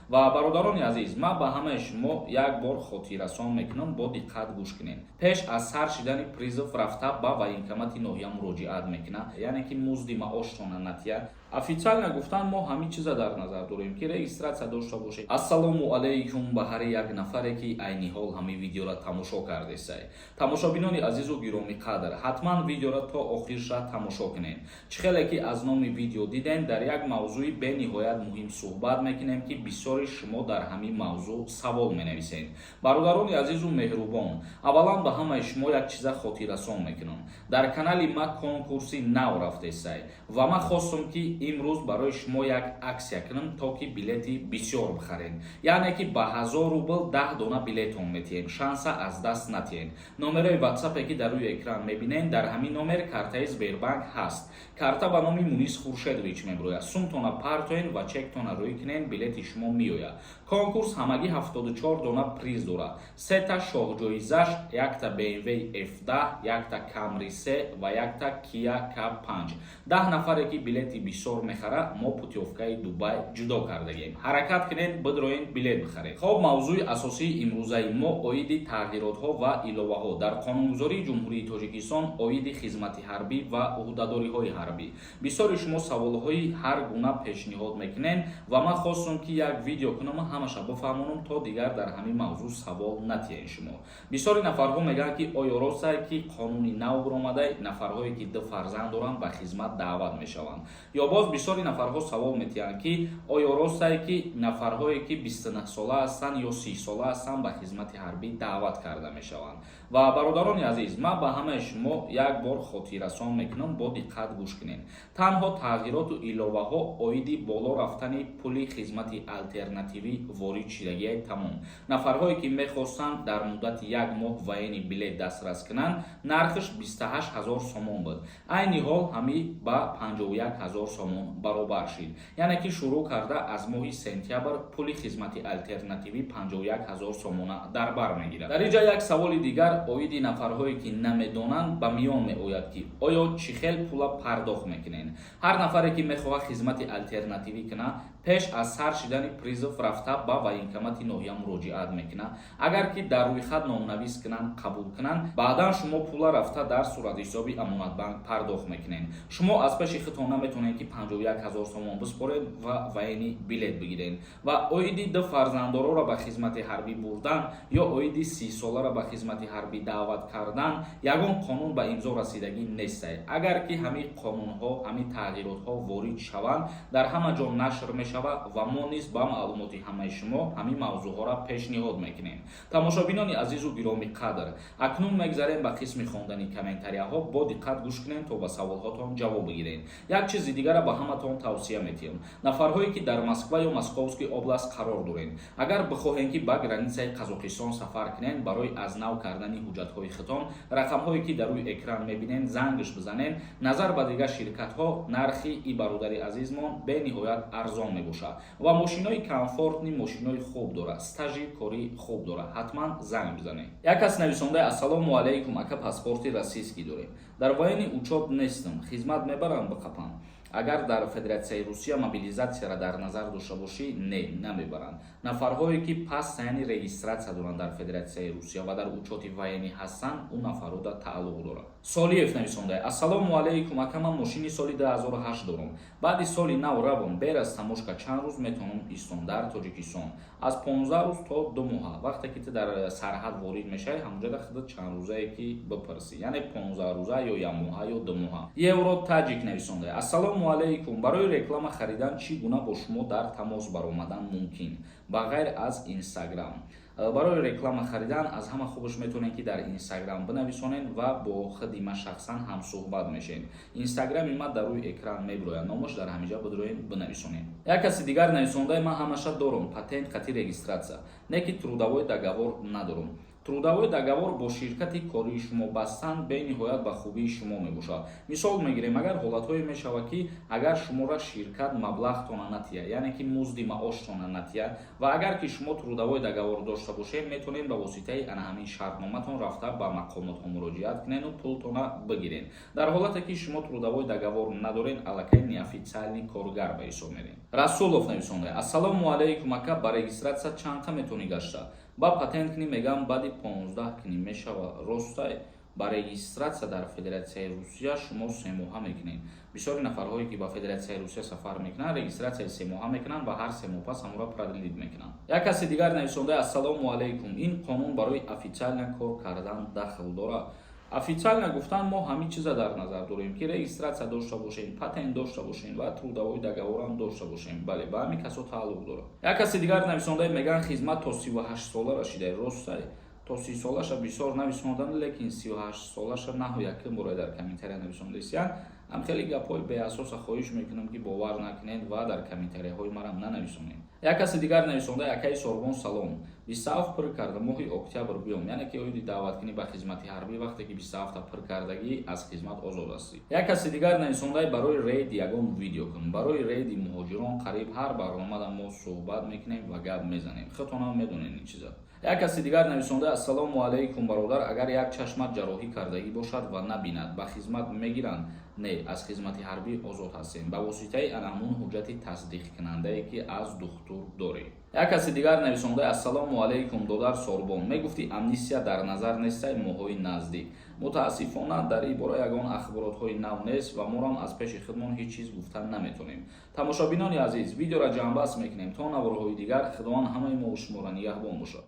Ва, бародарони азиз, ман ба ҳамаи шумо як бор хотиррасон мекунам, бо диққат гӯш кунед. Пеш аз сар шидани призыв рафта ба военкомати ноҳия муроҷиат мекунад, яъне ки музди маоштона натия. Официально гуфтан, мо ҳамин чиза дар назар дорем, ки регистрация дошта бошед. Ассалому алайкум ба ҳар як нафаре, ки айни ҳол ҳамин видеоро тамошо кардесай. Тамошобинони азизу гиромӣ қадр, ҳатман видеоро то охирша тамошо кунед. Чӣ хеле ки аз номи видео дидем, дар як мавзӯи бениҳоят муҳим суҳбат мекунем, ки бисёри шумо дар ҳамин мавзӯъ савол менависед. Бародарони азизу меҳрубон, аввалан ба ҳамаи шумо як чиза хотиррасон мекунам: дар канали ма конкурси нав рафтесай ва ман хостум, ки имрӯз барои шумо як акция кунам, то ки билети бисёр бихаред, яъне ки ба 1000 рубл 10 дона билетон метиҳем. Шанса аз даст натиҳед. Номерои ватсапе, ки дар рӯи экран мебинед, дар ҳамин номер картаи Сбербанк ҳаст. Карта ба номи Мунис Хуршедович мебирояд. Сумтона партоен ва чектона рӯй кунен, билети шумо меояд. Конкурс ҳамагӣ 74 дона приз дорад. Сета шоҳҷоизаш: якта BMW F10, якта Camry 3 ва якта Kia K5. 10 нафаре, ки билети бисёр мехарад, мо путёвкаи Дубай ҷудо кардагем. Ҳаракат кунед, бидроен, билет бихаред. Хоб, мавзӯи асосии имрӯзаи мо оиди тағйиротҳо ва иловаҳо дар қонунгузории Ҷумҳурии Тоҷикистон оиди хизмати ҳарбӣ ва ӯҳдадориҳои ҳарбӣ. Бисёри шумо саволҳои ҳар гуна пешниҳод мекунед ва ман хостум, ки як видео кунам, ҳамаша бифаҳмонам, то дигар дар ҳамин мавзӯъ савол натиҳед. Шумо, бисёри нафарҳо мегӯянд, ки оё ростае, ки қонуни нав баромадай, нафарҳое, ки ду фарзанд доранд, ба хизмат даъват мешаванд? Ё боз бисёри нафарҳо савол метиҳанд, ки оё ростае, ки нафарҳое, ки 29 сола ҳастанд ё 30 сола ҳастанд, ба хизмати ҳарбӣ даъват карда мешаванд? Ва, бародарони азиз, ман ба ҳамаи шумо як бор хотиррасон мекунам, бо диққат гӯш кунед. Танҳо тағйироту иловаҳо оиди боло рафтани пули хизмати алтернативӣ ворид шидагиай, тамом. Нафарҳое, ки мехостанд дар муддати як моҳ военный билет дастрас кунанд, нархаш 28 ҳазор сомон буд, айни ҳол ҳамӣ ба 51 ҳазор сомон баробар шид. Яъне ки шурӯъ карда аз моҳи сентябр пули хизмати алтернативӣ 51 ҳазор сомона дар бар мегирад. Дар инҷа як саволи дигар оиди нафарҳое, ки намедонанд, ба миён меояд, ки оё чӣ хел пула пардохт мекунед? Ҳар нафаре, ки мехоҳад хизмати алтернативӣ кунад, пеш аз сар шидани призыв рафта ба военкомати ноҳия муроҷиат мекунад. Агар ки дар рӯйхат номнавис кунанд, қабул кунанд, баъдан шумо пула рафта дар суратҳисоби Амонатбанк пардохт мекунед. Шумо аз пеши худтон наметавонед, ки 51 ҳазор сомон биспоред ва военный билет бигиред. Ва оиди ду фарзанддороро ба хизмати ҳарбӣ бурдан ё оиди 30 соларо ба хизмати ҳарбӣ даъват кардан ягон қонун ба имзо расидагӣ нестай. Агар ки ҳамин қонунҳо, ҳамин тағйиротҳо ворид шаванд, дар ҳама ҷо нашр мешавад ва мо низ ба маълумоти ҳамаи шумо ҳамин мавзӯъҳоро пешниҳод мекунем. Тамошобинони азизу гиромӣ қадр, акнун мегзарем ба қисми хондани комментарияҳо. Бо диққат гӯш кунем, то ба саволҳотон ҷавоб бигирем. Як чизи дигара ба ҳаматон тавсия метиҳам: нафарҳое, ки дар Москва ё Московский область қарор доред, агар бихоҳем, ки ба границаи Қазоқистон сафар кунед барои аз нав кардани ҳуҷҷатҳои худтон, рақамҳое, ки дар рӯи экран мебинед, зангш бизанед. Назар ба дигар ширкатҳо нархи и бародари азизмон бениҳоят арзон мебошад ва мошинои комфортный, мошинои хуб дорад, стажи корӣ хуб дорад. Ҳатман занг бизанед. Як кас нависонда: «Ассалому алайкум, ака, паспорти российский дорем, дар военный учёт нестам, хизмат мебарам биқапам?» Агар дар Федератсияи Русия мобилизатсияро дар назар дошта бошӣ, не, намебаранд. Нафарҳое, ки постоянный регистрация доранд дар Федератсияи Русия ва дар учёти военный ҳастанд, ӯ нафарҳо тааллуқ дорад. Солиев нависонда: «Ассалому алайкум, ака, ман мошини соли 2008 дорам. Баъди соли нав равам, бераз таможка чанд рӯз метавонам истом дар Тоҷикистон?» Аз 15 рӯз то 2 моҳа. Вақте ки ту дар сарҳад ворид мешавӣ, ҳамонҷода худат чанд рӯзае ки бипурсӣ, яъне 15 рӯза ё як моҳа ё 2 моҳа. Евро Таҷик нависонда: «Ассалому алайкум, барои реклама харидан чӣ гуна бо шумо дар тамос баромадан мумкин, ба ғайр аз Инстаграм?» Барои реклама харидан аз ҳама хубаш метавонед, ки дар Инстаграм бинависонед ва бо худи ман шахсан ҳамсӯҳбат мешавед. Инстаграми ман дар рӯи экран мебирояд номаш, дар ҳамиҷа бидроед, бинависонед. Як каси дигар нависондаи: «Ман ҳамаша дорум, патент қати регистрация, не ки трудовой договор надорум. То Трудовой договор бо ширкати кории шумо бастан бениҳоят ба хубии шумо мебошад. Мисол мегирем, агар ҳолатҳое мешавад, ки агар шуморо ширкат маблағтона натия, яъне ки музди маоштона натия, ва агар ки шумо трудовой договор дошта бошед, метавонед ба воситаи ана ҳамин шартноматон рафта ба мақомотҳо муроҷиат кунену пултона бигиред. Дар ҳолате ки шумо трудовой договор надоред, аллакай неофициальный коргар ба ҳисоб меред. Расулов нависонда: «Ассалому алайкум, ака, ба регистрация чанд метавонӣ гашта? Ба патент кунӣ, мегам, баъди 15 кунӣ мешава, ростай?» Ба регистрация дар Федератсияи Русия шумо 3 моҳа мекунед. Бисёри нафарҳое ки ба Федератсияи Русия сафар мекунанд, регистрация и 3 моҳа мекунанд ва ҳар 3 моҳ пас ҳамонро продлить мекунанд. Як каси дигар нависонда: «Ассалому алайкум, ин қонун барои официально кор кардан дахл дорад?» Официально гуфтан, мо ҳамин чиза дар назар дорем, ки регистрация дошта бошем, патент дошта бошем ва трудовой договор ам дошта бошем. Бале, ба ҳамин касо тааллуқ дорад. Як каси дигар нависонда, мегӯянд, хизмат то 38 сола расида, ростай? То 30 солаша бисёр нависондан, лекин 38 солаша наҳу якум бора дар комментария нависондаистиян. Ҳам хеле гапҳои беасоса хоҳиш мекунам, ки бовар накунед ва дар комментарияҳои марам нанависонед. Як каси дигар нависонда: «Акаи Сорбон, салом, 27 пур карда, моҳи октябр биём?» Яъне ки оиди даъваткунӣ ба хизмати ҳарбӣ, вақте ки 27-та пур кардагӣ, аз хизмат озод ҳастӣ. Як каси дигар нависонда: «Барои рейд ягон видео кун». Барои рейди муҳоҷирон қариб ҳар барномада мо суҳбат мекунем ва гап мезанем, худтонам медонед ин чиза. Як каси дигар нависонда: «Ассалому алайкум, бародар, агар як чашмат ҷарроҳӣ кардагӣ бошад ва набинад, ба хизмат мегиранд?» Не, аз хизмати ҳарбӣ озод ҳастем ба воситаи ана ҳамун ҳуҷҷати тасдиқкунандае, ки аз духтур дорем. Як каси дигар нависонда: «Ассалому алайкум, додар Сорбон, мегуфтӣ, амнистия дар назар нестай моҳҳои наздик?» Мутаассифона, дар ин бора ягон ахборотҳои нав нест ва морам аз пеши худмон ҳеҷ чиз гуфта наметонем. Тамошобинони азиз, видеоро ҷамъбаст мекунем. То наворҳои дигар Худованд ҳамаи мо шуморо нигаҳбон бошад.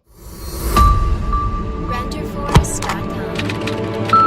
Renderforest.com.